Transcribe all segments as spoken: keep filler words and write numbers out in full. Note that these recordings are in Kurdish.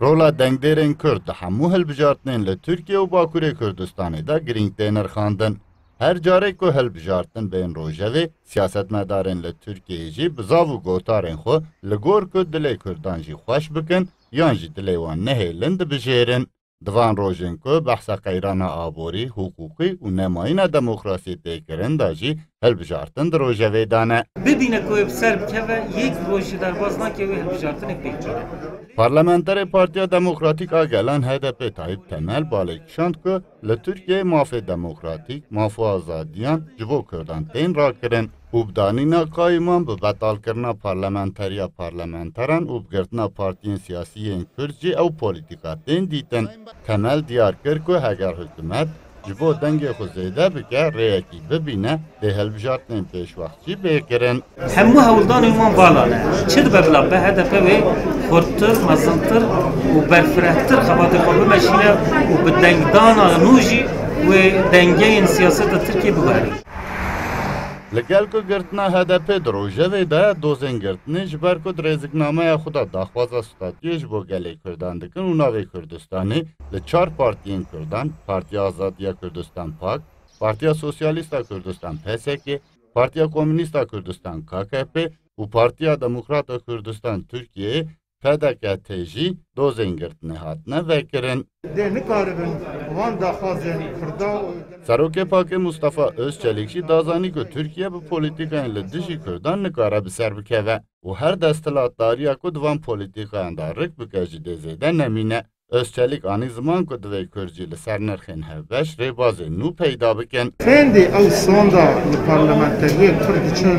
Rola dengdêrên Kurd di hemû hilbijartinên li Tirkiye û Bakurê Kurdistanê de girîng tê nirxandin. Her carê ku hilbijartin bên rojevê, siyasetmedarên li Tirkiyeyê jî bi zav û gotarên xwe li gor ku dilê Kurdan jî xweş bikin yan jî dilê wan nehêlin dibijêrin. Di van rojên ku behsa qeyrana aborî, hiqûqî û nemayîna demokrasiyê tê kirin de jî hilbijartin di rojevê de ne. Bibîne ku wê bi ser bikeve, yek roj jî derbas nake wê hilbijartinê pêk bîne. Parlamenterê Partiya Demokratîk a Gelan H D P Tayyip Temel balê kişand ku li Tirkiyeyê mafê demokratîk, maf û azadiyan ji bo Kurdan tên rakirin û bi danîna qayûman bi betalkirina parlamenteriya parlamenteran û bi girtina partiyên siyasî yên Kurd jî ew polîtîka tên dîtin. Temel diyar kir ku heger hikûmet ji bo dengê xwe zêde bike, rêyekî bibîne, dê hilbijartinên pêşwext jî bê kirin. Hemû hewldanên wan vala ne. Çi dibe bila be H D P wê xurttir, mezintir û berfirehtir xebatê xwe bimeşîne û bi dengdana nû jî wê dengeyên siyaseta Tirkiyê biguherî. Li gel ku girtina H D P di rojevê de, dozên girtinê ji ber ku di rêziknameya xwe de daxwaza statuyê ji bo gelê Kurdan dikin û navê Kurdistanê li çar partiyên Kurdan, Partiya Azadiya Kurdistan, pak, Partiya Sosyalîst a Kurdistan, P S K, Partiya Komûnîst a Kurdistan, K K P, û Partiya Demokrat a Kurdistan Tirkiyeyê, P D K T, jî dozên girtinê hatine vekirin. Dê nikaribin van daxwazên Kurda û Serokê pakê Mustafa Özçelik jî da zanî ku Tirkiye bi polîtîkayên li dijî Kurdan nikare bi ser bikeve û her desthilatdariya ku di van polîtîkayan de rik bike jî dê zêde nemîne. Özçelik anî ziman ku divê Kurd jî li ser nirxên hevbeş rêbazên nû peyda bikin. Fêndî ew sonda li parlamenteriyê Kurd diçin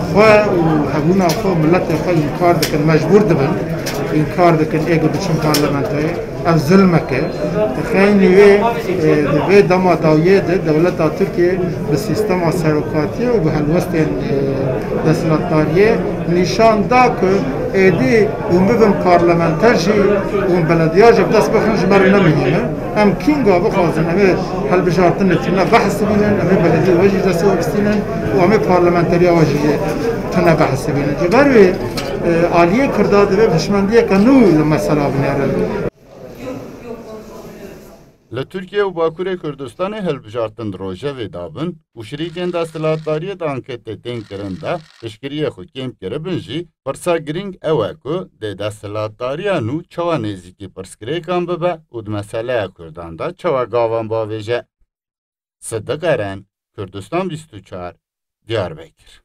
xwe û hebûna xwe û miletê xwe înkar dikin, mecbûr dibin, înkar dikin, ê ku diçin parlamentoyê. Ev zilmek e. Xeynî wê, e, di vê dema dawiyê de dewleta Tirkiye bi sîstema serokatiyê û bi helwestên, e, desthilatdariyê nîşan da ku êdî hûn bibin parlamenter jî, hûn belediya jî bi dest bixin, ji me re ne muhîm e. Em kînga bixwazin, em ê hilbijartinê tune behs bînin, em ê belediyê we jî destê we bistînin û em ê parlamenteriya we jî tune behs bînin. Ji ber wê, e, aliyê Kurda divê hişmendiyeke nû li mesela binêrin. Li Tirkiye û Bakurê Kurdistanê hilbijartin di rojevê de bin û şirîkên desthilatdariyê di anketê tên kirin de piştgiriyê xwe kêm kiribin jî, pirsa girîng ew e ku dê desthilatdariya nû çawa nêzîkî pirsgirêkan bibe û di meseleya Kurdan de çawa gavan bavêje. Sidik Eren, Kurdistan bîst û çar, Diyarbekir.